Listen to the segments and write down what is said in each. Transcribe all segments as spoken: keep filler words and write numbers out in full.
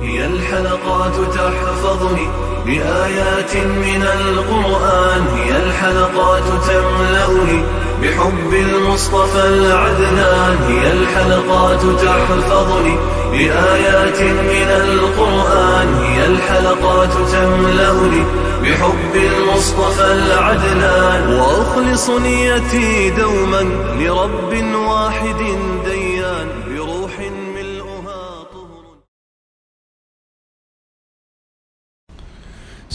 هي الحلقات تحفظني بآيات من القرآن، هي الحلقات تملأني بحب المصطفى العدنان، هي الحلقات تحفظني بآيات من القرآن، هي الحلقات تملأني بحب المصطفى العدنان، وأخلص نيتي دوما لرب واحد ديان، بروح ملؤها طهر.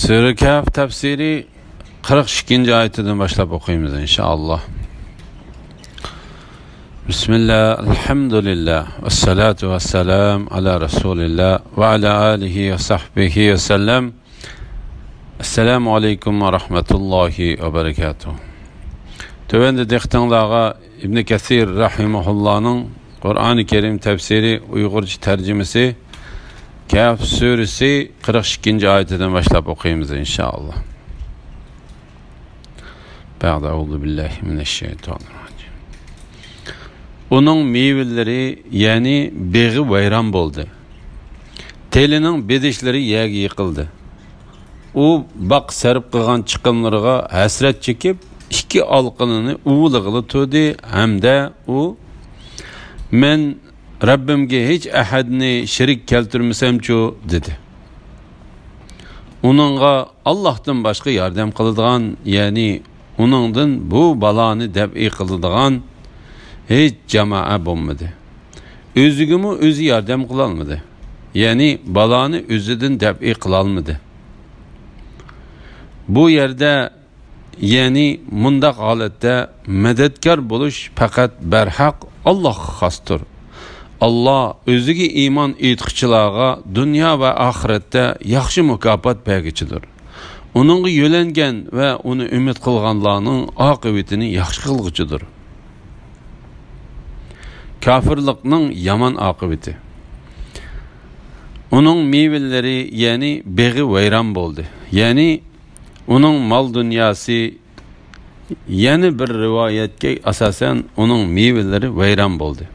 سۈرە كەھف تەپسىرى قىرىق ئىككىنچى ئايىتىدىن باشلاپ ئوقۇيمىز، ئىنشائاللا. بىسمىللا، ئەلھەمدۇلىللا، ۋەسسالاتۇ ۋەسسالامۇ ئالا رەسۇلىللا ۋە ئالا ئالىھى ۋە سەھبىھى ۋەسەللەم. ئەسسالامۇ ئەلەيكۇم ۋە رەھمەتۇللاھى ۋە بەرىكاتۇھ. تۆۋەندە دىققىتىڭلارغا ئىبنى كەسىر رەھىمەھۇللانىڭ قۇرئانى كەرىم تەپسىرى ئۇيغۇرچە تەرجىمىسى كەھف سۈرىسى قىرىق ئىككىنچى ئايىتىدىن باشلاپ ئوقۇيمىز، ئىنشائاللا. بەئدە، ئەئۇزۇ بىللاھى مىنەششەيتانىررەجىم. ئۇنىڭ مېۋىلىرى، يەنى بېغى ۋەيران بولدى. تېلىنىڭ بېدىشلىرى يەرگە يىقىلدى. ئۇ باغ سەرپ قىلغان چىقىملىرىغا ھەسرەت چېكىپ، ئىككى ئالىقىنىنى ئۇۋىلىغىلى تۇردى ھەمدە ئۇ، «مەن رەببىمگە ھېچ ئەھەدنى شېرىك كەلتۈرمىسەمچۇ؟» دېدى. ئۇنىڭغا ئاللاھتىن باشقا ياردەم قىلىدىغان، يەنى ئۇنىڭدىن بۇ بالانى دەپئى قىلىدىغان ھېچ جامائە بولمىدى. ئۆزىگىمۇ ئۆزى ياردەم قىلالمىدى. يەنى بالانى ئۆزىدىن دەپئى قىلالمىدى. بۇ يەردە، يەنى مۇنداق ھالەتتە مەدەتكار بولۇش پەقەت بەرھەق ئاللاھقا خاستۇر. ئاللا ئۆزىگە ئىمان ئېيتقۇچىلارغا دۇنيا ۋە ئاخىرەتتە ياخشى مۇكاپات بەرگۈچىدۇر. ئۇنىڭغا يۆلەنگەن ۋە ئۇنى ئۈمىد قىلغانلارنىڭ ئاقىۋىتىنى ياخشى قىلغۇچىدۇر. كاپىرلىقنىڭ يامان ئاقىۋىتى. ئۇنىڭ مېۋىلىرى، يەنى بېغى ۋەيران بولدى. يەنى ئۇنىڭ مال-دۇنياسى، يەنە بىر رىۋايەتكە ئاساسەن، ئۇنىڭ مېۋىلىرى ۋەيران بولدى.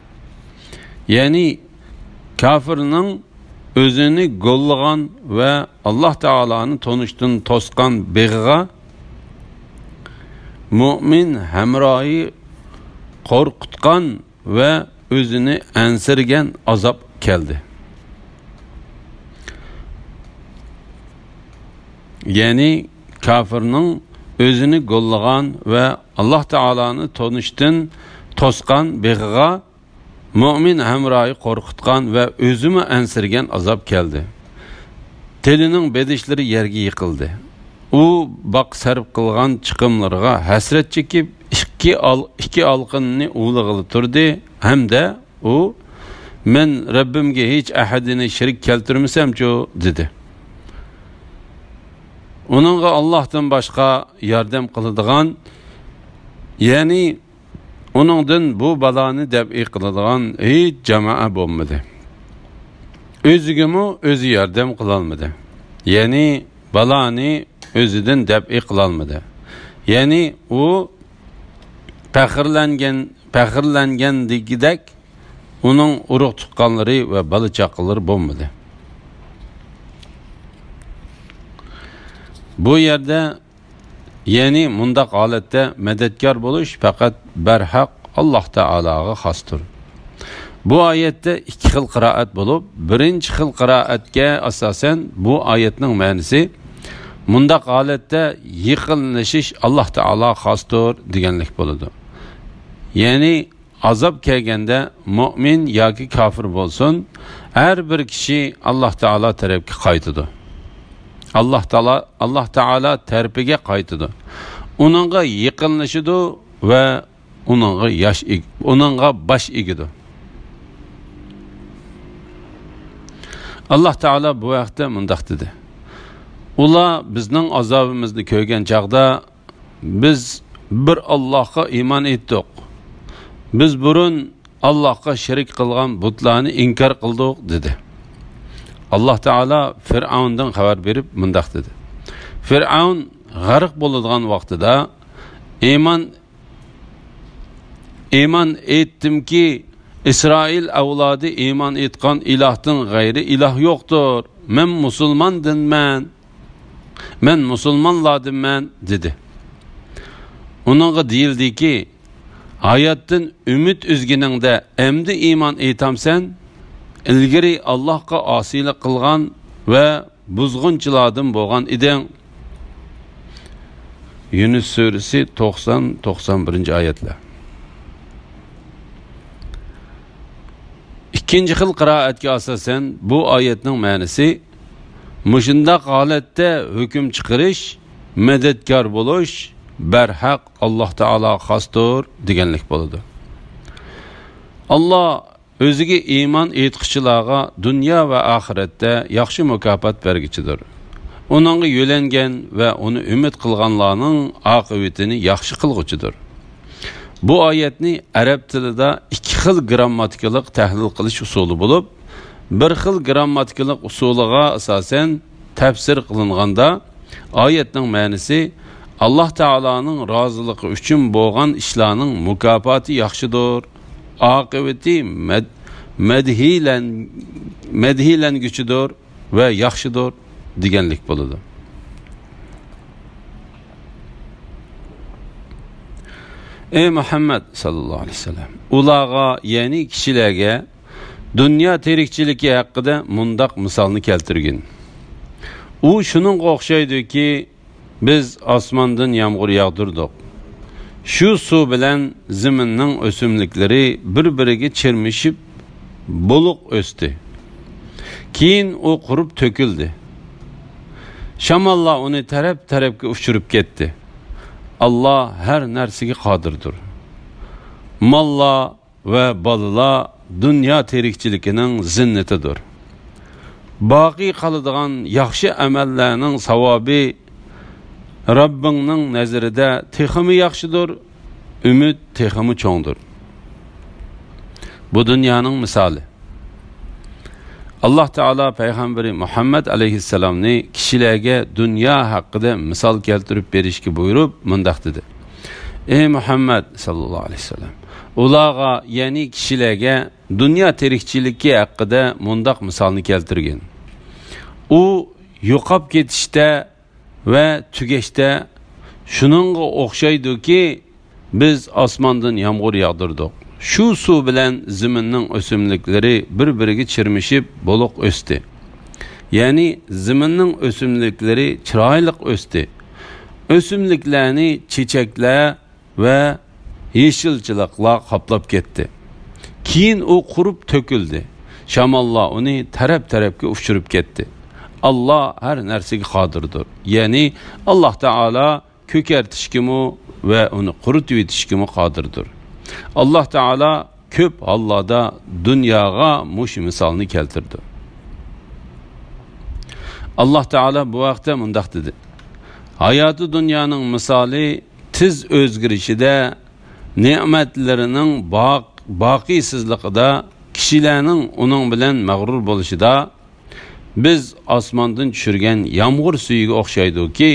يەنى كاپىرنىڭ ئۆزىنى گوللىغان ۋە ئاللاھ تائالانى تونۇشتىن توسقان بېغىغا مۆمىن ھەمراھى قورقۇتقان ۋە ئۆزىنى ئەنسىرىگەن ئازاب كەلدى. يەنى كاپىرنىڭ ئۆزىنى گوللىغان ۋە ئاللاھ تائالانى تونۇشتىن توسقان بېغىغا مۆمىن ھەمراھى قورقۇتقان ۋە ئۆزىمۇ ئەنسىرىگەن ئازاب كەلدى. تېلىنىڭ بېدىشلىرى يەرگە يىقىلدى. ئۇ باغ سەرپ قىلغان چىقىملىرىغا ھەسرەت چېكىپ، ئىككى ئال-، ئىككى ئالىقىنىنى ئۇۋىلىغىلى تۇردى ھەمدە ئۇ، «مەن رەببىمگە ھېچ ئەھەدنى شېرىك كەلتۈرمىسەمچۇ؟» دېدى. ئۇنىڭغا ئاللاھتىن باشقا ياردەم قىلىدىغان، يەنى ئۇنىڭدىن بۇ بالانى دەپئى قىلىدىغان ھېچ جامائە بولمىدى. ئۆزىگىمۇ ئۆزى ياردەم قىلالمىدى. يەنى بالانى ئۆزىدىن دەپئى قىلالمىدى. يەنى ئۇ پەخىرلەنگەن، پەخىرلەنگەندىكىدەك ئۇنىڭ ئۇرۇق-تۇغقانلىرى ۋە بالا-چاقىلىرى بولمىدى. بۇ يەردە، يەنى مۇنداق ھالەتتە مەدەتكار بولۇش پەقەت بەرھەق ئاللاھ تائالاغا خاستۇر. بۇ ئايەتتە ئىككى خىل قىرائەت بولۇپ، بىرىنچى خىل قىرائەتكە ئاساسەن بۇ ئايەتنىڭ مەنىسى، مۇنداق ھالەتتە يېقىنلىشىش ئاللاھ تائالاغا خاستۇر دېگەنلىك بولىدۇ. يەنى ئازاب كەلگەندە مۆمىن ياكى كاپىر بولسۇن، ھەر بىر كىشى ئاللاھ تائالا تەرەپكە قايتىدۇ. ئاللاھ تائالا، ئاللاھ تائالا تەرىپىگە قايتىدۇ. ئۇنىڭغا يېقىنلىشىدۇ ۋە ئۇنىڭغا ياش ئېگ-، ئۇنىڭغا باش ئېگىدۇ. ئاللاھ تائالا بۇ ھەقتە مۇنداق دېدى: «ئۇلار بىزنىڭ ئازابىمىزنى كۆرگەن چاغدا، بىز بىر ئاللاھقا ئىمان ئېيتتۇق. بىز بۇرۇن ئاللاھقا شېرىك قىلغان بۇتلارنى ئىنكار قىلدۇق» دېدى. ئاللاھ تائالا فىرئەۋندىن خەۋەر بېرىپ مۇنداق دېدى: «فىرئەۋن غەرق بولىدىغان ۋاقتىدا ئىمان، ئىمان ئېيتتىمكى، ئىسرائىل ئەۋلادى ئىمان ئېيتقان ئىلاھتىن غەيرى ئىلاھ يوقتۇر. مەن مۇسۇلماندىنمەن. مەن مۇسۇلمانلاردىنمەن، دېدى. ئۇنىڭغا دېيىلدىكى، ھاياتتىن ئۈمىد ئۈزگىنىڭدە ئەمدى ئىمان ئېيتامسەن؟ ئىلگىرى ئاللاھقا ئاسىيلىق قىلغان ۋە بۇزغۇنچىلاردىن بولغان ئىدىڭ. يۇنۇس سۈرىسى توقسان، توقسان بىرىنچى ئايەتلەر. ئىككىنچى خىل قىرائەتكە ئاساسەن، بۇ ئايەتنىڭ مەنىسى، مۇشۇنداق ھالەتتە ھۆكۈم چىقىرىش، مەدەتكار بولۇش بەرھەق ئاللاھ تائالاغا خاستۇر، دېگەنلىك بولىدۇ. ئاللاھ ئۆزىگە ئىمان ئېيتقۇچىلارغا دۇنيا ۋە ئاخىرەتتە ياخشى مۇكاپات بەرگۈچىدۇر. ئۇنىڭغا يۆلەنگەن ۋە ئۇنى ئۈمىد قىلغانلارنىڭ ئاقىۋىتىنى ياخشى قىلغۇچىدۇر. بۇ ئايەتنى ئەرەب تىلىدا ئىككى خىل گىرامماتىكىلىق تەھلىل قىلىش ئۇسۇلى بولۇپ، بىر خىل گىرامماتىكىلىق ئۇسۇلىغا ئاساسەن تەپسىر قىلىنغاندا، ئايەتنىڭ مەنىسى، ئاللاھ تائالانىڭ رازىلىقى ئۈچۈن بولغان ئىشلارنىڭ مۇكاپاتى ياخشىدۇر، ئاقىۋىتى مەد-، مەدھىيلەن-، مەدھىيلەنگۈچىدۇر ۋە ياخشىدۇر، دېگەنلىك بولىدۇ. ئەي مۇھەممەد ساللاللاھۇ ئەلەيھى ۋەسەللەم، ئۇلارغا، يەنى كىشىلەرگە دۇنيا تىرىكچىلىكى ھەققىدە مۇنداق مىسالنى كەلتۈرگىن. ئۇ شۇنىڭغا ئوخشايدۇكى، بىز ئاسماندىن يامغۇر ياغدۇردۇق. شۇ سۇ بىلەن زېمىننىڭ ئۆسۈملۈكلىرى بىر-بىرىگە چىرمىشىپ، بولۇق ئۆستى. كېيىن ئۇ قۇرۇپ تۆكۈلدى. شاماللار ئۇنى تەرەپ-تەرەپكە ئۇچۇرۇپ كەتتى. ئاللاھ ھەر نەرسىگە قادىردۇر. ماللار ۋە بالىلار دۇنيا تىرىكچىلىكىنىڭ زىننىتىدۇر. باقىي قالىدىغان ياخشى ئەمەللەرنىڭ ساۋابى رەببىڭنىڭ نەزىرىدە تېخىمۇ ياخشىدۇر، ئۈمىد تېخىمۇ چوڭدۇر. بۇ دۇنيانىڭ مىسالى. ئاللاھ تائالا پەيغەمبىرى مۇھەممەد ئەلەيھىسسالامنى كىشىلەرگە دۇنيا ھەققىدە مىسال كەلتۈرۈپ بېرىشكە بۇيرۇپ، مۇنداق دېدى: ئەي مۇھەممەد ساللاللاھۇ ئەلەيھى ۋەسەللەم، ئۇلارغا، يەنى كىشىلەرگە دۇنيا تىرىكچىلىكى ھەققىدە مۇنداق مىسالنى كەلتۈرگىن. ئۇ يوقاپ كېتىشتە ۋە تۈگەشتە شۇنىڭغا ئوخشايدۇكى، بىز ئاسماندىن يامغۇر ياغدۇردۇق. شۇ سۇ بىلەن زېمىننىڭ ئۆسۈملۈكلىرى بىر-بىرىگە چىرمىشىپ، بولۇق ئۆستى. يەنى زېمىننىڭ ئۆسۈملۈكلىرى چىرايلىق ئۆستى. ئۆسۈملۈكلەرنى چېچەكلەر ۋە يېشىلچىلىقلار قاپلاپ كەتتى. كېيىن ئۇ قۇرۇپ تۆكۈلدى. شاماللار ئۇنى تەرەپ-تەرەپكە ئۇچۇرۇپ كەتتى. ئاللاھ ھەر نەرسىگە قادىردۇر. يەنى ئاللاھ تائالا كۆكەرتىشكىمۇ ۋە ئۇنى قۇرۇتۇۋېتىشكىمۇ قادىردۇر. ئاللاھ تائالا كۆپ ھاللاردا دۇنياغا مۇشۇ مىسالنى كەلتۈردى. ئاللاھ تائالا بۇ ھەقتە مۇنداق دېدى: ھاياتى دۇنيانىڭ مىسالى تېز ئۆزگىرىشىدە، نېمەتلىرىنىڭ باق-، باقىيسىزلىقىدا، كىشىلەرنىڭ ئۇنىڭ بىلەن مەغرۇر بولۇشىدا، بىز ئاسماندىن چۈشۈرگەن يامغۇر سۈيىگە ئوخشايدۇكى،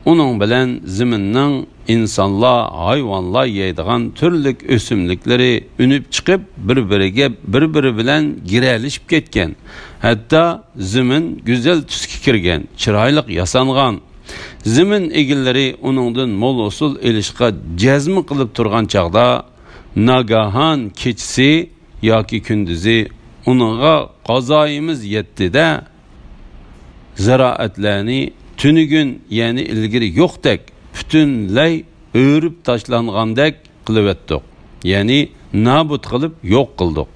ئۇنىڭ بىلەن زېمىننىڭ، ئىنسانلار، ھايۋانلار يەيدىغان تۈرلۈك ئۆسۈملۈكلىرى ئۈنۈپ چىقىپ، بىر-بىرىگە، بىر-بىرى بىلەن گىرەلىشىپ كەتكەن. ھەتتا زېمىن گۈزەل تۈسكە كىرگەن، چىرايلىق ياسانغان. زېمىن ئىگىلىرى ئۇنىڭدىن مول ھوسۇل ئېلىشقا جەزم قىلىپ تۇرغان چاغدا، ناگاھان كېچىسى ياكى كۈندۈزى ئۇنىڭغا قازايىمىز يەتتى-دە، زىرائەتلەرنى تۈنۈگۈن، يەنى ئىلگىرى يوقتەك پۈتۈنلەي ئۆرۈپ تاشلانغاندەك قىلىۋەتتۇق، يەنى نابۇت قىلىپ يوق قىلدۇق.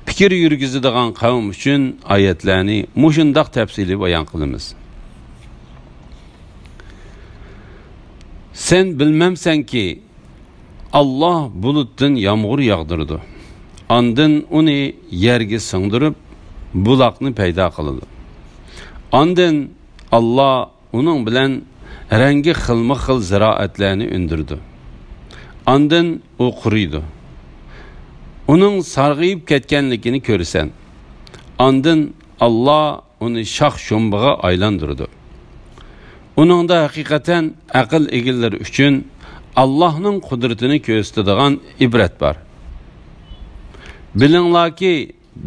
پىكىر يۈرگۈزىدىغان قەۋم ئۈچۈن ئايەتلەرنى مۇشۇنداق تەپسىلىي بايان قىلىمىز. سەن بىلمەمسەنكى، ئاللاھ بۇلۇتتىن يامغۇر ياغدۇرىدۇ. ئاندىن ئۇنى يەرگە سىڭدۈرۈپ، بۇلاقنى پەيدا قىلىدۇ. ئاندىن ئاللاھ ئۇنىڭ بىلەن رەڭگى خىلمۇ خىل زىرائەتلەرنى ئۈندۈرىدۇ. ئاندىن ئۇ قۇرۇيدۇ. ئۇنىڭ سارغىيىپ كەتكەنلىكىنى كۆرىسەن. ئاندىن ئاللاھ ئۇنى شاخ-شۇمبىغا ئايلاندۇرىدۇ. ئۇنىڭدا ھەقىقەتەن ئەقىل ئىگىلىرى ئۈچۈن ئاللاھنىڭ قۇدرىتىنى كۆرسىتىدىغان ئىبرەت بار. بىلىڭلاركى،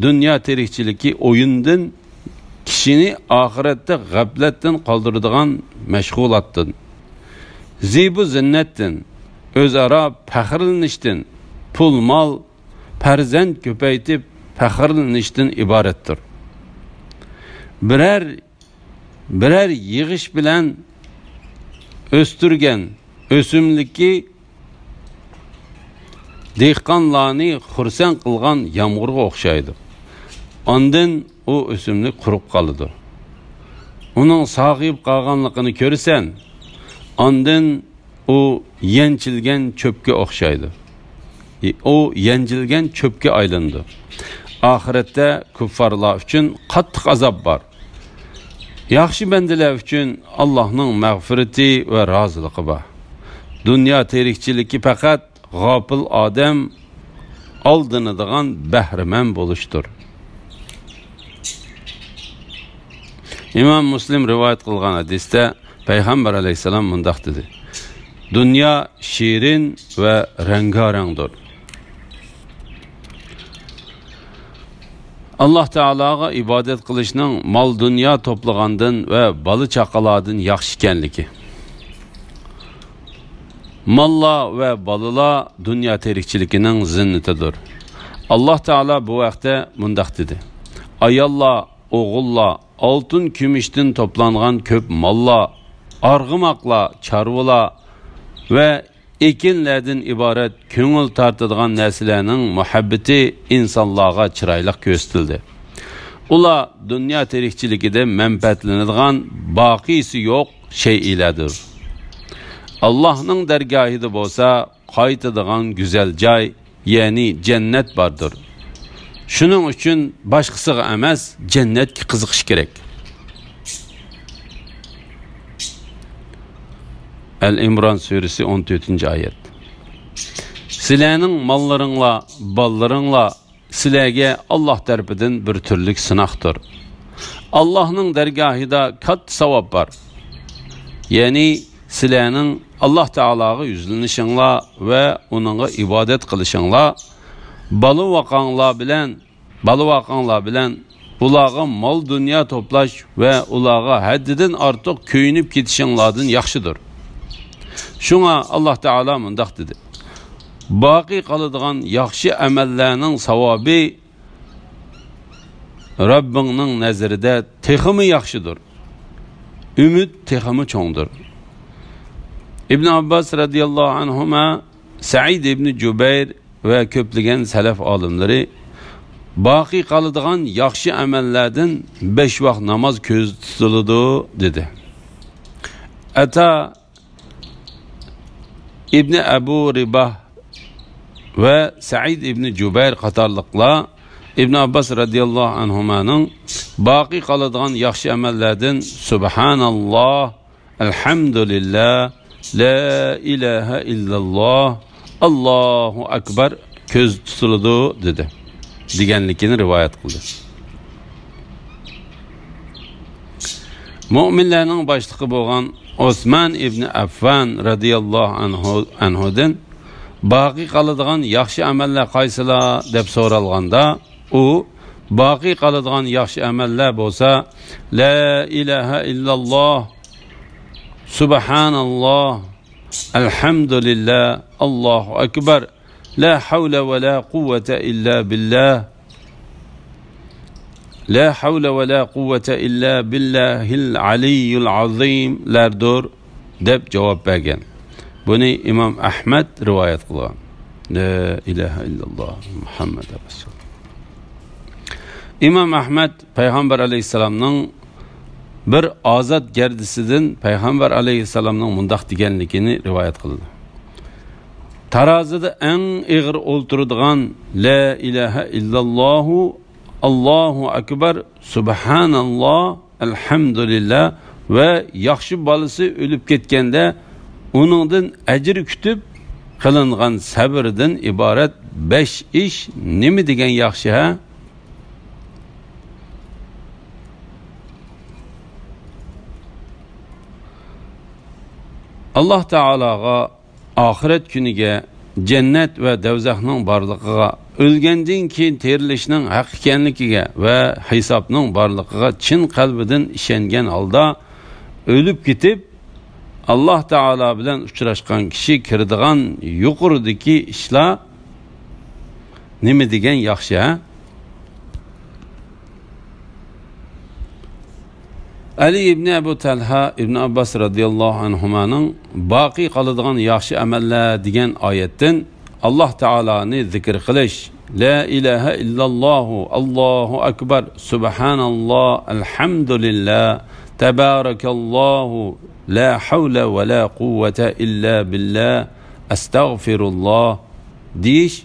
دۇنيا تىرىكچىلىكى ئويۇندىن، كىشىنى ئاخىرەتتە غەپلەتتىن قالدۇرىدىغان مەشغۇلاتتىن، زىبۇ زىننەتتىن، ئۆزئارا پەخىرلىنىشتىن، پۇل-مال، پەرزەنت كۆپەيتىپ پەخىرلىنىشتىن ئىبارەتتۇر. بىرەر، بىرەر يىغىش بىلەن ئۆستۈرگەن ئۆسۈملۈكى دېھقانلارنى خۇرسەن قىلغان يامغۇرغا ئوخشايدۇ. ئاندىن ئۇ ئۆسۈملۈك قۇرۇپ قالىدۇ. ئۇنىڭ ساغىيىپ قالغانلىقىنى كۆرىسەن، ئاندىن ئۇ يەنچىلگەن چۆپكە ئوخشايدۇ. ئۇ يەنچىلگەن چۆپكە ئايلىنىدۇ. ئاخىرەتتە كۇففارلار ئۈچۈن قاتتىق ئازاب بار. ياخشى بەندىلەر ئۈچۈن ئاللاھنىڭ مەغپىرىتى ۋە رازىلىقى بار. دۇنيا تىرىكچىلىكى پەقەت غاپىل ئادەم ئالدىنىدىغان بەھرىمەن بولۇشتۇر. ئىمام مۇسلىم رىۋايەت قىلغان ھەدىستە پەيغەمبەر ئەلەيھىسسالام مۇنداق دېدى: «دۇنيا شېرىن ۋە رەڭگارەڭدۇر.» ئاللاھ تائالاغا ئىبادەت قىلىشنىڭ مال-دۇنيا توپلىغاندىن ۋە بالا-چاقىلاردىن ياخشى ئىكەنلىكى. ماللار ۋە بالىلار دۇنيا تىرىكچىلىكىنىڭ زىننىتىدۇر. ئاللاھ تائالا بۇ ھەقتە مۇنداق دېدى: «ئاياللار، ئوغۇللار، ئالتۇن-كۈمۈشتىن توپلانغان كۆپ ماللار، ئارغىماقلار، چارۋىلار ۋە ئېكىنلەردىن ئىبارەت كۆڭۈل تارتىدىغان نەرسىلەرنىڭ مۇھەببىتى ئىنسانلارغا چىرايلىق كۆرسىتىلدى. ئۇلار دۇنيا تىرىكچىلىكىدە مەنپەئەتلىنىدىغان باقىيسى يوق شەيئىلەردۇر. ئاللاھنىڭ دەرگاھىدا بولسا قايتىدىغان گۈزەل جاي، يەنى جەننەت باردۇر. شۇنىڭ ئۈچۈن باشقىسىغا ئەمەس، جەننەتكە قىزىقىش كېرەك.» ئەل ئىمران سۈرىسى، ئون تۆتىنچى ئايەت. سىلەرنىڭ ماللىرىڭلار، بالىلىرىڭلار سىلەرگە ئاللاھ تەرىپىدىن بىر تۈرلۈك سىناقتۇر. ئاللاھنىڭ دەرگاھىدا كاتتا ساۋاب بار. يەنى سىلەرنىڭ ئاللاھ تائالاغا يۈزلىنىشىڭلار ۋە ئۇنىڭغا ئىبادەت قىلىشىڭلار، بالا-ۋاقاڭلار بىلەن، بالا-ۋاقاڭلار بىلەن ئۇلارغا مال-دۇنيا توپلاش ۋە ئۇلارغا ھەددىدىن ئارتۇق كۆيۈنۈپ كېتىشىڭلاردىن ياخشىدۇر. شۇڭا ئاللاھ تائالا مۇنداق دېدى: «باقىي قالىدىغان ياخشى ئەمەللەرنىڭ ساۋابى رەببىڭنىڭ نەزىرىدە تېخىمۇ ياخشىدۇر. ئۈمىد تېخىمۇ چوڭدۇر.» ئىبن ئابباس رەزىياللاھۇ ئەنھۇما، سەئىد ئىبن جۇبەير ۋە كۆپلىگەن سەلەف ئالىملىرى باقىي قالىدىغان ياخشى ئەمەللەردىن بەش ۋاق ناماز كۆزدە تۇتۇلىدۇ دېدى. ئەتا ئىبنى ئەبۇ رىباھ ۋە سەئىد ئىبنى جۇبەير قاتارلىقلار ئىبن ئابباس رەزىياللاھۇ ئەنھۇمانىڭ باقىي قالىدىغان ياخشى ئەمەللەردىن سۇبھاناللاھ، ئەلھەمدۇلىللاھ، لا ئىلاھە ئىللاللاھ، ئاللاھۇ ئەكبەر كۆزدە تۇتۇلىدۇ دېدى، دېگەنلىكىنى رىۋايەت قىلدى. مۆمىنلەرنىڭ باشلىقى بولغان ئوسمان ئىبنى ئەففان رەزىياللاھۇ ئەنھۇ، ئەنھۇدىن، «باقىي قالىدىغان ياخشى ئەمەللەر قايسىلار؟» دەپ سورالغاندا، ئۇ، «باقىي قالىدىغان ياخشى ئەمەللەر بولسا، لا ئىلاھە ئىللاللاھ، سۇبھاناللاھ، ئەلھەمدۇلىللاھ، ئاللاھۇ ئەكبەر، لا ھەۋلە ۋە لا قۇۋۋەتە ئىللا بىللاھ، لا ھەۋلە ۋە لا قۇۋۋەتە ئىللا بىللاھىل ئەلىييىل ئەزىملەردۇر» دەپ جاۋاب بەرگەن. بۇنى ئىمام ئەھمەد رىۋايەت قىلغان. لا ئىلاھە ئىللاللاھ مۇھەممەد رەسۇل. ئىمام ئەھمەد پەيغەمبەر ئەلەيھىسسالامنىڭ بىر ئازاد گەردىسىدىن پەيغەمبەر ئەلەيھىسسالامنىڭ مۇنداق دېگەنلىكىنى رىۋايەت قىلىدۇ: «تارازىدا ئەڭ ئېغىر ئولتۇرىدىغان لا ئىلاھە ئىللاللاھۇ، ئاللاھۇ ئەكبەر، سۇبھاناللاھ، ئەلھەمدۇلىللاھ ۋە ياخشى بالىسى ئۆلۈپ كەتكەندە ئۇنىڭدىن ئەجىر كۈتۈپ قىلىنغان سەۋردىن ئىبارەت بەش ئىش نېمە دېگەن ياخشى، ھە؟» ئاللاھ تائالاغا، ئاخىرەت كۈنىگە، جەننەت ۋە دوزاخنىڭ بارلىقىغا ئۆلگەندىن كېيىن تىرىلىشنىڭ ھەق ئىكەنلىكىگە ۋە ھېسابنىڭ بارلىقىغا چىن قەلبىدىن ئىشەنگەن ھالدا ئۆلۈپ كېتىپ، ئاللاھ تائالا بىلەن ئۇچراشقان كىشى كىرىدىغان يۇقىرىدىكى ئىشلار نېمە دېگەن ياخشى، ھە؟ ئەلى ئىبنى ئەبۇ تەلھە ئىبنى ئابباس رەزىياللاھۇ ئەنھۇمانىڭ باقىي قالىدىغان ياخشى ئەمەللەر دېگەن ئايەتتىن ئاللاھ تائالانى زىكىر قىلىش، لا ئىلاھە ئىللاللاھۇ، ئاللاھۇ ئەكبەر، سۇبھاناللاھ، ئەلھەمدۇلىللاھ، تەبارەكاللاھۇ، لا ھەۋلە ۋە لا قۇۋۋەتە ئىللا بىللاھ، ئەستەغفىرۇللاھ، دېيىش،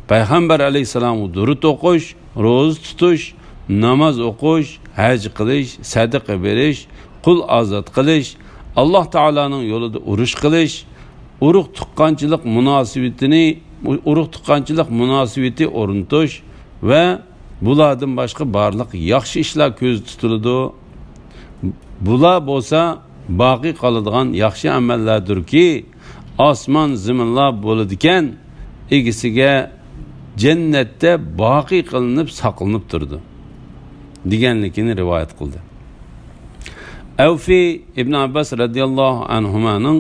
پەيغەمبەر ئەلەيھىسسالامغا دۇرۇت ئوقۇش، روزا تۇتۇش، ناماز ئوقۇش، ھەج قىلىش، سەدىقە بېرىش، قۇل ئازاد قىلىش، ئاللاھ تائالانىڭ يولىدا ئۇرۇش قىلىش، ئۇرۇق تۇغقانچىلىق مۇناسىۋىتىنى، ئۇرۇق تۇغقانچىلىق مۇناسىۋىتى ئورنىتىش ۋە بۇلاردىن باشقا بارلىق ياخشى ئىشلار كۆزدە تۇتۇلىدۇ. بۇلار بولسا باقىي قالىدىغان ياخشى ئەمەللەردۇركى، ئاسمان زېمىنلار بولىدىكەن، ئىگىسىگە جەننەتتە باقىي قىلىنىپ ساقلىنىپ تۇرىدۇ، دېگەنلىكىنى رىۋايەت قىلدى. ئەۋفى ئىبن ئابباس رەزىياللاھۇ ئەنھۇمانىڭ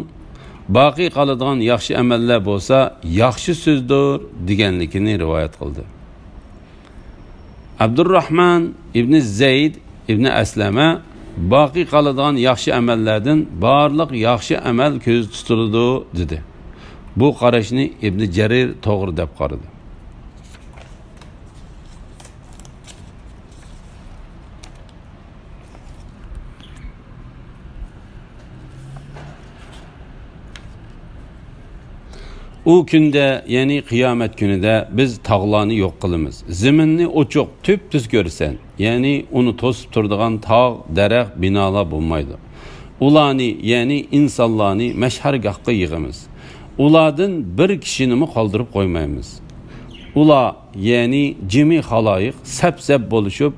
باقىي قالىدىغان ياخشى ئەمەللەر بولسا ياخشى سۆزدۇر، دېگەنلىكىنى رىۋايەت قىلدى. ئابدۇرراھمان ئىبنى زەيد ئىبنى ئەسلەمە باقىي قالىدىغان ياخشى ئەمەللەردىن بارلىق ياخشى ئەمەل كۆزدە تۇتۇلىدۇ، دېدى. بۇ قاراشنى ئىبنى جەرىر توغرا دەپ قارىدى. ئۇ كۈندە، يەنى قىيامەت كۈنىدە بىز تاغلارنى يوق قىلىمىز. زېمىننى ئوچۇق، تۈپتۈز كۆرىسەن، يەنى ئۇنى توسۇپ تۇرىدىغان تاغ، دەرەخ، بىنالار بولمايدۇ. ئۇلارنى، يەنى ئىنسانلارنى مەشھەرگاھقا يىغىمىز. ئۇلاردىن بىر كىشىنىمۇ قالدۇرۇپ قويمايمىز. ئۇلار، يەنى جىمى خالايىق سەپ-سەپ بولۇشۇپ،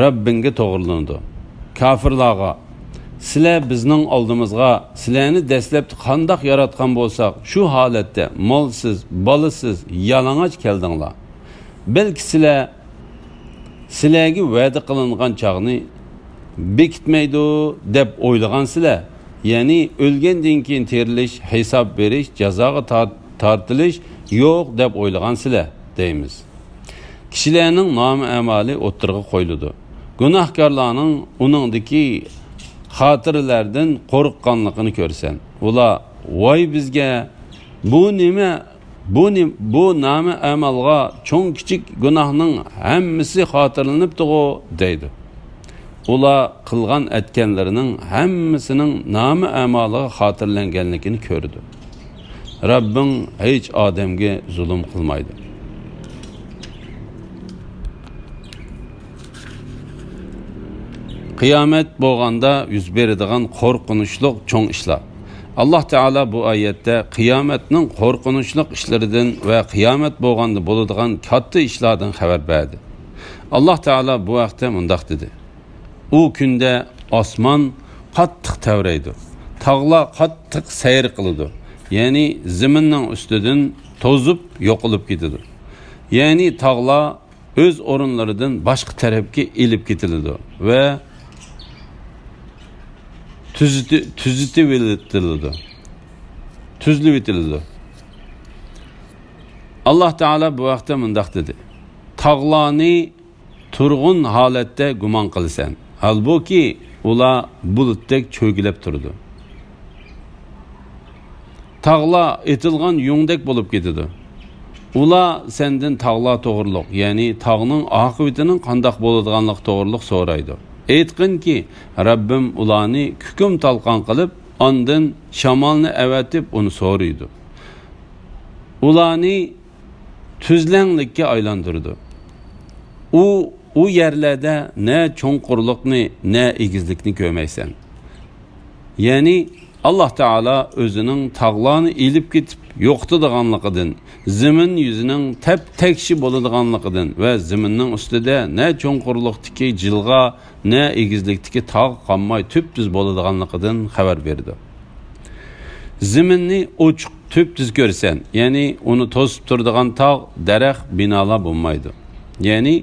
رەببىڭگە توغرىلىنىدۇ. كاپىرلارغا، سىلەر بىزنىڭ ئالدىمىزغا سىلەرنى دەسلەپتە قانداق ياراتقان بولساق، شۇ ھالەتتە مالسىز، بالىسىز، يالىڭاچ كەلدىڭلار. بەلكى سىلەر سىلەرگە ۋەدە قىلىنغان چاغنى بېكىتمەيدۇ دەپ ئويلىغانسىلەر، يەنى ئۆلگەندىن كېيىن تىرىلىش، ھېساب بېرىش، جازاغا تار-، تارتىلىش يوق دەپ ئويلىغانسىلەر، دەيمىز. كىشىلەرنىڭ نامە-ئەمالى ئوتتۇرىغا قويۇلىدۇ. گۇناھكارلارنىڭ ئۇنىڭدىكى خاتىرىلەردىن قورققانلىقىنى كۆرىسەن. ئۇلار، ۋاي بىزگە، بۇ نېمە؟ بۇ نېم-، بۇ نامە-ئەمالغا چوڭ-كىچىك گۇناھنىڭ ھەممىسى خاتىرىلىنىپتىغۇ، دەيدۇ. ئۇلار قىلغان-ئەتكەنلىرىنىڭ ھەممىسىنىڭ نامە-ئەمالىغا خاتىرىلەنگەنلىكىنى كۆرىدۇ. رەببىڭ ھېچ ئادەمگە زۇلۇم قىلمايدۇ. قىيامەت بولغاندا يۈز بېرىدىغان قورقۇنچلۇق چوڭ ئىشلار. ئاللاھ تائالا بۇ ئايەتتە قىيامەتنىڭ قورقۇنچلۇق ئىشلىرىدىن ۋە قىيامەت بولغاندا بولىدىغان كاتتا ئىشلاردىن خەۋەر بەردى. ئاللاھ تائالا بۇ ھەقتە مۇنداق دېدى: ئۇ كۈندە ئاسمان قاتتىق تەۋرەيدۇ، تاغلار قاتتىق سەير قىلىدۇ، يەنى زېمىننىڭ ئۈستىدىن توزۇپ يوقىلىپ كېتىدۇ. يەنى تاغلار ئۆز ئورۇنلىرىدىن باشقا تەرەپكە ئېلىپ كېتىلىدۇ ۋە تۈزىتى-، تۈزىتىۋېتىلىدۇ، تۈزلىۋېتىلىدۇ. ئاللاھ تائالا بۇ ھەقتە مۇنداق دېدى: تاغلارنى تۇرغۇن ھالەتتە گۇمان قىلىسەن، ھالبۇكى، ئۇلار بۇلۇتتەك چۆگىلەپ تۇرىدۇ. تاغلار ئېتىلغان يۇڭدەك بولۇپ كېتىدۇ. ئۇلار سەندىن تاغلار توغرۇلۇق، يەنى تاغنىڭ ئاقىۋىتىنىڭ قانداق بولىدىغانلىقى توغرۇلۇق سورايدۇ. ئېيتقىنكى، رەببىم ئۇلارنى كۈكۈم تالقان قىلىپ، ئاندىن شامالنى ئەۋەتىپ ئۇنى سورۇيدۇ. ئۇلارنى تۈزلەڭلىككە ئايلاندۇرىدۇ. ئۇ، ئۇ يەرلەردە نە چوڭقۇرلۇقنى، نە ئېگىزلىكنى كۆرمەيسەن. يەنى ئاللاھ تائالا ئۆزىنىڭ تاغلارنى ئېلىپ كېتىپ يوقىتىدىغانلىقىدىن، زېمىن يۈزىنىڭ تەپ-تەكشى بولىدىغانلىقىدىن ۋە زېمىننىڭ ئۈستىدە نە چوڭقۇرلۇقتىكى جىلغا، نە ئېگىزلىكتىكى تاغ قالماي تۈپتۈز بولىدىغانلىقىدىن خەۋەر بېرىدۇ. زېمىننى ئوچۇق تۈپتۈز كۆرسەن، يەنى ئۇنى توسۇپ تۇرىدىغان تاغ، دەرەخ، بىنالار بولمايدۇ. يەنى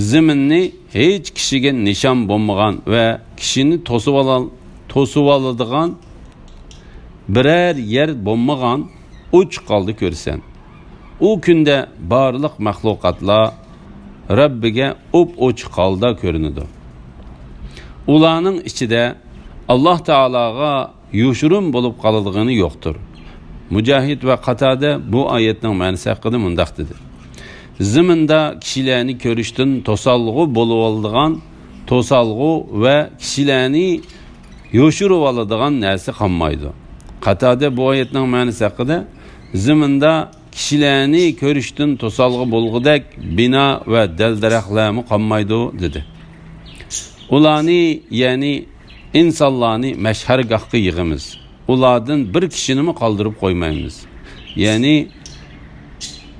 زېمىننى ھېچ كىشىگە نىشان بولمىغان ۋە كىشىنى توسۇۋالال-، توسۇۋالىدىغان بىرەر يەر بولمىغان ئوچۇق ھالدا كۆرسەن. ئۇ كۈندە بارلىق مەخلۇقاتلار رەببىگە ئوپئوچۇق ھالدا كۆرۈنىدۇ. ئۇلارنىڭ ئىچىدە ئاللاھ تائالاغا يوشۇرۇن بولۇپ قالىدىغىنى يوقتۇر. مۇجاھىد ۋە قاتادە بۇ ئايەتنىڭ مەنىسى ھەققىدە مۇنداق دېدى: زېمىندا كىشىلەرنى كۆرۈشتىن توسالغۇ بولۇۋالىدىغان، توسالغۇ ۋە كىشىلەرنى يوشۇرۇۋالىدىغان نەرسە قالمايدۇ. قاتادە بۇ ئايەتنىڭ مەنىسى ھەققىدە: زېمىندا كىشىلەرنى كۆرۈشتىن توسالغۇ بولغۇدەك بىنا ۋە دەل-دەرەخلەرمۇ قالمايدۇ، دېدى. ئۇلارنى، يەنى ئىنسانلارنى مەشھەرگاھقا يىغىمىز. ئۇلاردىن بىر كىشىنىمۇ قالدۇرۇپ قويمايمىز. يەنى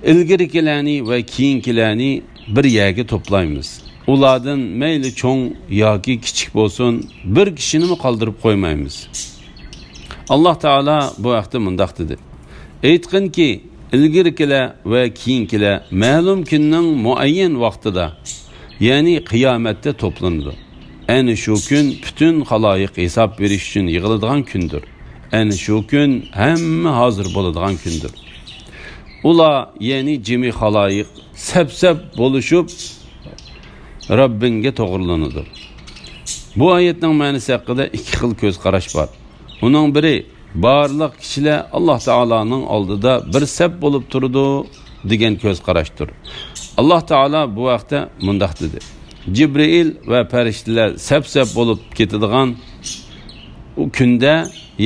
ئىلگىرىكىلەرنى ۋە كېيىنكىلەرنى بىر يەرگە توپلايمىز. ئۇلاردىن مەيلى چوڭ ياكى كىچىك بولسۇن، بىر كىشىنىمۇ قالدۇرۇپ قويمايمىز. ئاللاھ تائالا بۇ ھەقتە مۇنداق دېدى: ئېيتقىنكى، ئىلگىرىكىلەر ۋە كېيىنكىلەر مەلۇم كۈننىڭ مۇئەييەن ۋاقتىدا، يەنى قىيامەتتە توپلىنىدۇ. ئەنە شۇ كۈن پۈتۈن خالايىق ھېساب بېرىش ئۈچۈن يىغىلىدىغان كۈندۇر. ئەنە شۇ كۈن ھەممە ھازىر بولىدىغان كۈندۇر. ئۇلار، يەنى جىمى خالايىق سەپ-سەپ بولۇشۇپ، رەببىڭگە توغرىلىنىدۇ. بۇ ئايەتنىڭ مەنىسى ھەققىدە ئىككى خىل كۆز قاراش بار. ئۇنىڭ بىرى، بارلىق كىشىلەر ئاللاھ تائالانىڭ ئالدىدا بىر سەپ بولۇپ تۇرىدۇ، دېگەن كۆز قاراشتۇر. ئاللاھ تائالا بۇ ھەقتە مۇنداق دېدى: جىبرىئىل ۋە پەرىشتىلەر سەپ-سەپ بولۇپ كېتىدىغان ئۇ كۈندە،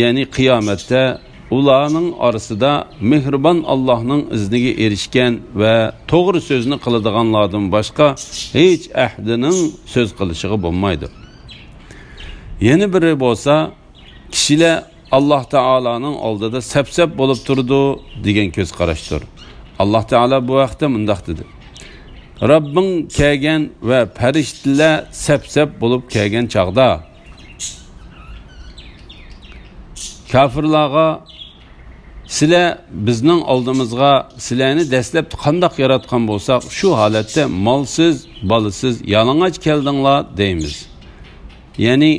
يەنى قىيامەتتە، ئۇلارنىڭ ئارىسىدا مېھرىبان ئاللاھنىڭ ئىزنىگە ئېرىشكەن ۋە توغرا سۆزنى قىلىدىغانلاردىن باشقا ھېچ ئەھدىنىڭ سۆز قىلىشىغا بولمايدۇ. يەنە بىرى بولسا، كىشىلەر ئاللاھ تائالانىڭ ئالدىدا سەپ-سەپ بولۇپ تۇرىدۇ، دېگەن كۆز قاراشتۇر. ئاللاھ تائالا بۇ ھەقتە مۇنداق دېدى: رەببىڭ كەلگەن ۋە پەرىشتىلەر سەپ-سەپ بولۇپ كەلگەن چاغدا، كاپىرلارغا، سىلەر بىزنىڭ ئالدىمىزغا، سىلەرنى دەسلەپتە قانداق ياراتقان بولساق، شۇ ھالەتتە مالسىز، بالىسىز، يالىڭاچ كەلدىڭلار، دەيمىز. يەنى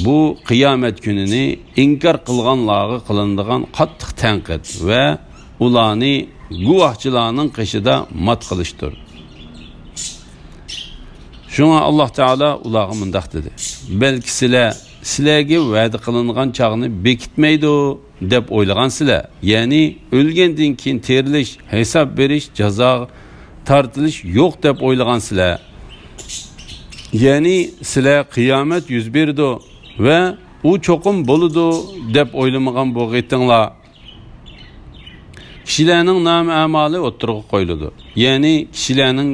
بۇ قىيامەت كۈنىنى ئىنكار قىلغانلارغا قىلىنىدىغان قاتتىق تەنقىد ۋە ئۇلارنى گۇۋاھچىلارنىڭ قېشىدا مات قىلىشتۇر. شۇڭا ئاللاھ تائالا ئۇلارغا مۇنداق دېدى: بەلكى سىلەر، سىلەرگە ۋەدە قىلىنغان چاغنى بېكىتمەيدۇ دەپ ئويلىغانسىلەر، يەنى ئۆلگەندىن كېيىن تىرىلىش، ھېساب بېرىش، جازاغا تارتىلىش يوق دەپ ئويلىغانسىلەر، يەنى سىلەر قىيامەت يۈز بېرىدۇ ۋە ئۇ چوقۇم بولىدۇ دەپ ئويلىمىغان بولغىيتىڭلار. كىشىلەرنىڭ نامە ئەمالى ئوتتۇرىغا قويۇلىدۇ. يەنى كىشىلەرنىڭ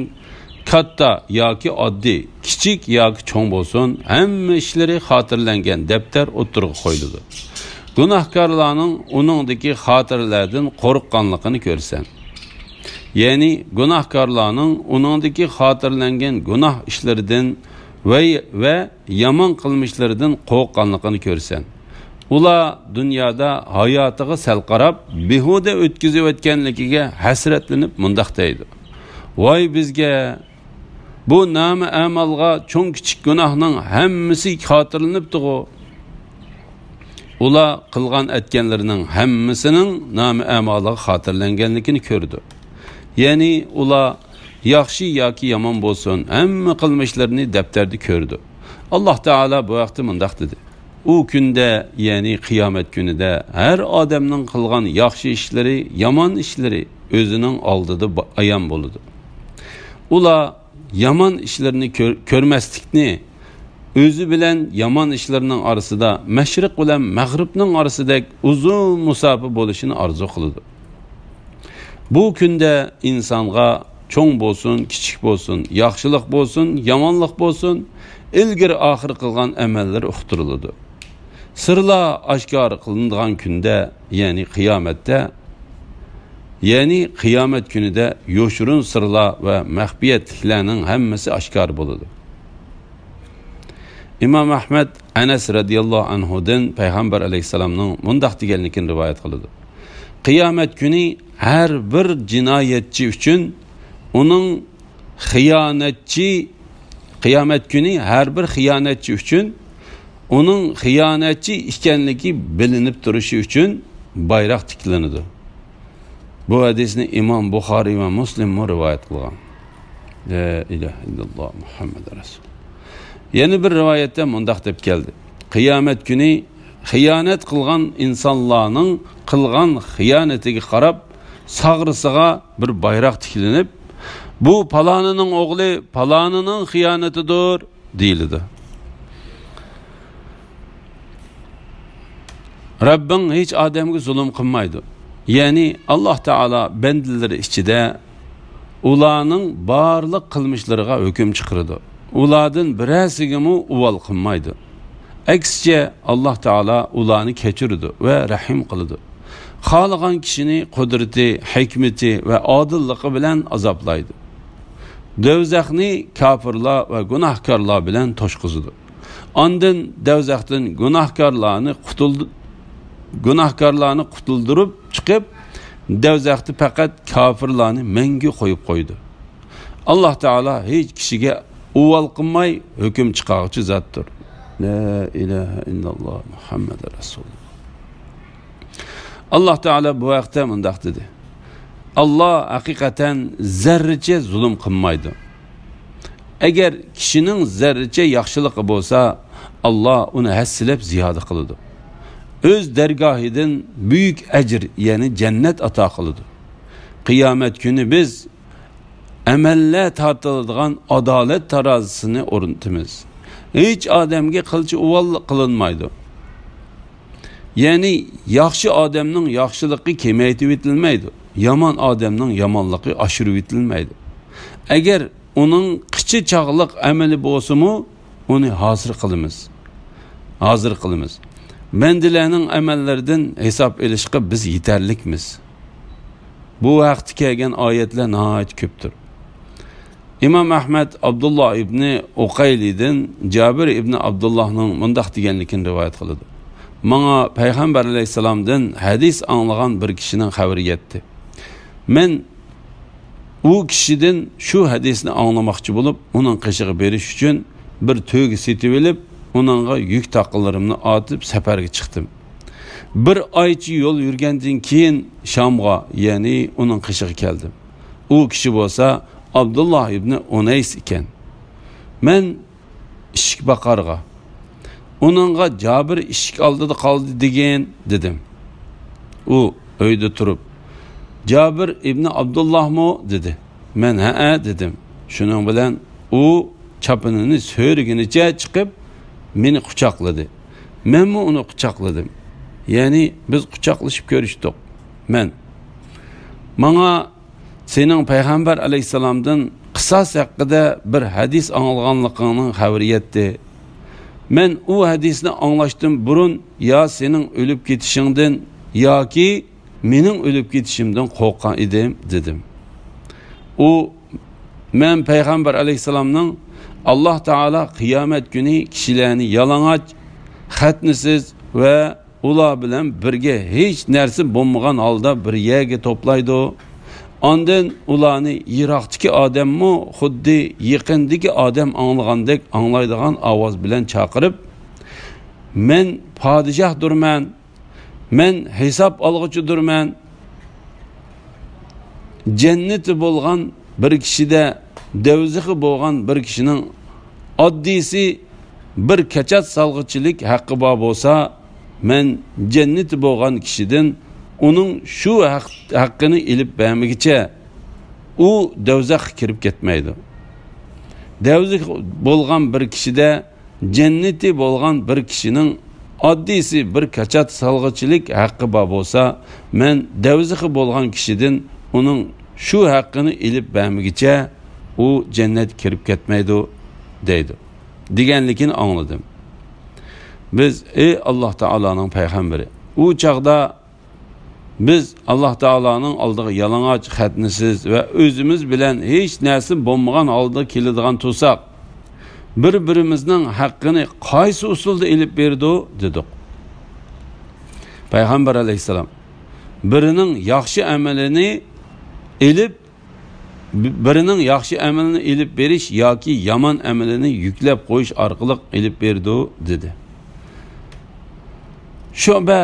كاتتا ياكى ئاددىي، كىچىك ياكى چوڭ بولسۇن، ھەممە ئىشلىرى خاتىرىلەنگەن دەپتەر ئوتتۇرىغا قويۇلىدۇ. گۇناھكارلارنىڭ ئۇنىڭدىكى خاتىرىلەردىن قورققانلىقىنى كۆرىسەن. يەنى گۇناھكارلارنىڭ ئۇنىڭدىكى خاتىرىلەنگەن گۇناھ ئىشلىرىدىن ۋە، ۋە يامان قىلمىشلىرىدىن قورققانلىقىنى كۆرىسەن. ئۇلار دۇنيادا ھاياتىغا سەل قاراپ، بىھۇدە ئۆتكۈزۈۋەتكەنلىكىگە ھەسرەتلىنىپ مۇنداق دەيدۇ: ۋاي بىزگە! بۇ نامە ئەمالغا چوڭ-كىچىك گۇناھنىڭ ھەممىسى خاتىرىلىنىپتىغۇ! ئۇلار قىلغان ئەتكەنلىرىنىڭ ھەممىسىنىڭ نامە ئەمالىغا خاتىرىلەنگەنلىكىنى كۆرىدۇ. يەنى ئۇلار ياخشى ياكى يامان بولسۇن، ھەممە قىلمىشلىرىنى دەپتەردە كۆرىدۇ. ئاللاھ تائالا بۇ ھەقتە مۇنداق دېدى: ئۇ كۈندە، يەنى قىيامەت كۈنىدە ھەر ئادەمنىڭ قىلغان ياخشى ئىشلىرى، يامان ئىشلىرى ئۆزىنىڭ ئالدىدا با-، ئايان بولىدۇ. ئۇلار يامان ئىشلىرىنى كۆر-، كۆرمەسلىكنى، ئۆزى بىلەن يامان ئىشلىرىنىڭ ئارىسىدا مەشرىق بىلەن مەغرىبنىڭ ئارىسىدەك ئۇزۇن مۇساپە بولۇشىنى ئارزۇ قىلىدۇ. بۇ كۈندە ئىنسانغا چوڭ بولسۇن، كىچىك بولسۇن، ياخشىلىق بولسۇن، يامانلىق بولسۇن، ئىلگىرى ئاخىر قىلغان ئەمەللىرى ئۇقتۇرۇلىدۇ. سىرلار ئاشكارا قىلىنىدىغان كۈندە، يەنى قىيامەتتە، يەنى قىيامەت كۈنىدە يوشۇرۇن سىرلار ۋە مەخپىيەتلىكلەرنىڭ ھەممىسى ئاشكارا بولىدۇ. ئىمام ئەھمەد ئەنەس رەزىياللاھۇ ئەنھۇدىن پەيغەمبەر ئەلەيھىسسالامنىڭ مۇنداق دېگەنلىكىنى رىۋايەت قىلىدۇ: قىيامەت كۈنى ھەر بىر جىنايەتچى ئۈچۈن ئۇنىڭ خىيانەتچى، قىيامەت كۈنى ھەر بىر خىيانەتچى ئۈچۈن ئۇنىڭ خىيانەتچى ئىكەنلىكى بىلىنىپ تۇرۇشى ئۈچۈن بايراق تىكلىنىدۇ. بۇ ھەدىسنى ئىمام بۇخارىي ۋە مۇسلىممۇ رىۋايەت قىلغان. لا ئىلاھە ئىللاللا مۇھەممەد رەسۇل. يەنە بىر رىۋايەتتە مۇنداق دەپ كەلدى: قىيامەت كۈنى خىيانەت قىلغان ئىنسانلارنىڭ قىلغان خىيانىتىگە قاراپ، ساغرىسىغا بىر بايراق تىكلىنىپ، «بۇ پالانىنىڭ ئوغلى پالانىنىڭ خىيانىتىدۇر» دېيىلىدۇ. رەببىڭ ھېچ ئادەمگە زۇلۇم قىلمايدۇ. يەنى ئاللاھ تائالا بەندىلىرى ئىچىدە ئۇلارنىڭ بارلىق قىلمىشلىرىغا ھۆكۈم چىقىرىدۇ. ئۇلاردىن بىرەرسىگىمۇ ئۇۋال قىلمايدۇ. ئەكسىچە، ئاللاھ تائالا ئۇلارنى كەچۈرىدۇ ۋە رەھىم قىلىدۇ. خالىغان كىشىنى قۇدرىتى، ھېكمىتى ۋە ئادىللىقى بىلەن ئازابلايدۇ. دوزاخنى كاپىرلار ۋە گۇناھكارلار بىلەن توشقۇزىدۇ. ئاندىن دوزاختىن گۇناھكارلارنى قۇتۇلدۇ-، گۇناھكارلارنى قۇتۇلدۇرۇپ چىقىپ، دوزاختا پەقەت كاپىرلارنى مەڭگۈ قويۇپ قويىدۇ. ئاللاھ تائالا ھېچ كىشىگە ئۇۋال قىلماي ھۆكۈم چىقارغۇچى زاتتۇر. لا ئىلاھە ئىللاللا مۇھەممەد رەسۇلۇللا. ئاللاھ تائالا بۇ ھەقتە مۇنداق دېدى: «ئاللاھ ھەقىقەتەن زەررىچە زۇلۇم قىلمايدۇ. ئەگەر كىشىنىڭ زەررىچە ياخشىلىقى بولسا، ئاللاھ ئۇنى ھەسسىلەپ زىيادە قىلىدۇ. ئۆز دەرگاھىدىن بۈيۈك ئەجىر، يەنى جەننەت ئاتا قىلىدۇ. قىيامەت كۈنى بىز ئەمەللەر تارتىلىدىغان ئادالەت تارازىسىنى ئورنىتىمىز. ھېچ ئادەمگە قىلچە ئۇۋال قىلىنمايدۇ.» يەنى ياخشى ئادەمنىڭ ياخشىلىقى كېمەيتىۋېتىلمەيدۇ، يامان ئادەمنىڭ يامانلىقى ئاشۇرۇۋېتىلمەيدۇ. ئەگەر ئۇنىڭ قىچا چاغلىق ئەمىلى بولسىمۇ، ئۇنى ھازىر قىلىمىز. ھازىر قىلىمىز. بەندىلەرنىڭ ئەمەللىرىدىن ھېساب ئېلىشقا بىز يېتەرلىكمىز. بۇ ھەقتە كەلگەن ئايەتلەر ناھايىتى كۆپتۇر. ئىمام ئەھمەد ئابدۇللا ئىبنى ئۇقەيلىدىن جابىر ئىبنى ئابدۇللاھنىڭ مۇنداق دېگەنلىكىنى رىۋايەت قىلىدۇ: «ماڭا پەيغەمبەر ئەلەيھىسسالامدىن ھەدىس ئاڭلىغان بىر كىشىنىڭ خەۋىرى يەتتى. مەن ئۇ كىشىدىن شۇ ھەدىسنى ئاڭلىماقچى بولۇپ، ئۇنىڭ قېشىغا بېرىش ئۈچۈن بىر تۆگە سېتىۋېلىپ، ئۇنىڭغا يۈك تاقىلىرىمنى ئارتىپ سەپەرگە چىقتىم. بىر ئايچە يول يۈرگەندىن كېيىن شامغا، يەنى ئۇنىڭ قېشىغا كەلدىم. ئۇ كىشى بولسا ئابدۇللا ئىبنى ئۇنەيس ئىكەن. مەن ئىشىك باقارغا، ئۇنىڭغا «جابىر ئىشىك ئالدىدا قالدى دېگىن» دېدىم. ئۇ ئۆيدە تۇرۇپ، «جابىر ئىبنى ئابدۇللاھمۇ؟» دېدى. مەن «ھەئە» دېدىم. شۇنىڭ بىلەن ئۇ چاپىنىنى سۆرىگىنىچە چىقىپ، مېنى قۇچاقلىدى. مەنمۇ ئۇنى قۇچاقلىدىم. يەنى بىز قۇچاقلىشىپ كۆرۈشتۇق. مەن، «ماڭا سېنىڭ پەيغەمبەر ئەلەيھىسسالامدىن قىساس ھەققىدە بىر ھەدىس ئاڭلىغانلىقىڭنىڭ خەۋىرى يەتتى. مەن ئۇ ھەدىسنى ئاڭلاشتىن بۇرۇن يا سېنىڭ ئۆلۈپ كېتىشىڭدىن ياكى مېنىڭ ئۆلۈپ كېتىشىمدىن قورققان ئىدىم» دېدىم. ئۇ، «مەن پەيغەمبەر ئەلەيھىسسالامنىڭ ئاللاھ تائالا قىيامەت كۈنى كىشىلەرنى يالىڭاچ، خەتنىسىز ۋە ئۇلار بىلەن بىرگە ھېچ نەرسە بولمىغان ھالدا بىر يەرگە توپلايدۇ. ئاندىن ئۇلارنى يىراقتىكى ئادەممۇ خۇددى يېقىندىكى ئادەم ئاڭلىغاندەك ئاڭلايدىغان ئاۋاز بىلەن چاقىرىپ، مەن پادىشاھدۇرمەن، مەن ھېساب ئالغۇچىدۇرمەن. جەننىتى بولغان بىر كىشىدە دوزىخى بولغان بىر كىشىنىڭ ئاددىيسى بىر كاچات سالغۇچىلىك ھەققى بار بولسا، مەن جەننىتى بولغان كىشىدىن ئۇنىڭ شۇ ھەق-، ھەققىنى ئېلىپ بەرمىگۈچە ئۇ دوزاخقا كىرىپ كەتمەيدۇ. دوزىخى بولغان بىر كىشىدە جەننىتى بولغان بىر كىشىنىڭ ئاددىيسى بىر كاچات سالغۇچىلىك ھەققى بار بولسا، مەن دوزىخى بولغان كىشىدىن ئۇنىڭ شۇ ھەققىنى ئېلىپ بەرمىگۈچە ئۇ جەننەتكە كىرىپ كەتمەيدۇ» دەيدۇ، دېگەنلىكىنى ئاڭلىدىم. بىز، ئەي ئاللاھ تائالانىڭ پەيغەمبىرى، ئۇ چاغدا بىز ئاللاھ تائالانىڭ ئالدىغا يالىڭاچ، خەتنىسىز ۋە ئۆزىمىز بىلەن ھېچ نەرسە بولمىغان ھالدا كېلىدىغان تۇرساق، بىر-بىرىمىزنىڭ ھەققىنى قايسى ئۇسۇلدا ئېلىپ بېرىدۇ؟ دېدۇق. پەيغەمبەر ئەلەيھىسسالام، بىرىنىڭ ياخشى ئەمىلىنى ئېلىپ، بىرىنىڭ ياخشى ئەمىلىنى ئېلىپ بېرىش ياكى يامان ئەمىلىنى يۈكلەپ قويۇش ئارقىلىق ئېلىپ بېرىدۇ، دېدى. شۇبە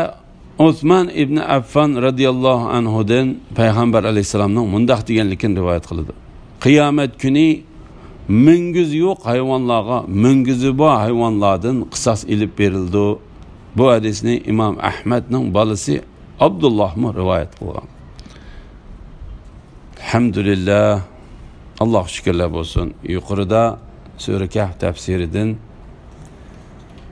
ئوسمان ئىبنى ئەففان رەزىياللاھۇ ئەنھۇدىن پەيغەمبەر ئەلەيھىسسالامنىڭ مۇنداق دېگەنلىكىنى رىۋايەت قىلىدۇ: قىيامەت كۈنى مۈڭگۈزى يوق ھايۋانلارغا مۈڭگۈزى بار ھايۋانلاردىن قىساس ئېلىپ بېرىلىدۇ. بۇ ھەدىسنى ئىمام ئەھمەدنىڭ بالىسى ئابدۇللاھمۇ رىۋايەت قىلغان. ئەلھەمدۇلىللا، ئاللاھقا شۈكۈرلەر بولسۇن. يۇقىرىدا سۈرە كەھف تەپسىرىدىن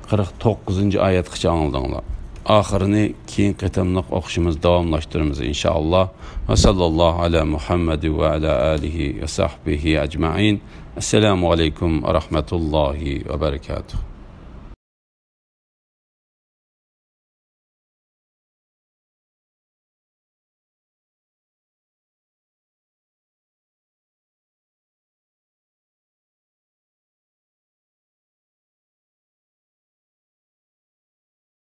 قىرىق توققۇزىنچى ئايەتكىچە ئاڭلىدىڭلار. ئاخىرىنى كېيىنكى قېتىملىق ئوقۇشىمىز داۋاملاشتۇرىمىز، ئىنشائاللا. ۋە ساللاللاھۇ ئەلا مۇھەممەد ۋە ئەلا ئالىھى ۋە سەھبىھى ئەجمەئىن. ئەسسالامۇ ئەلەيكۇم ۋە رەھمەتۇللاھى ۋە بەرەكاتۇھ.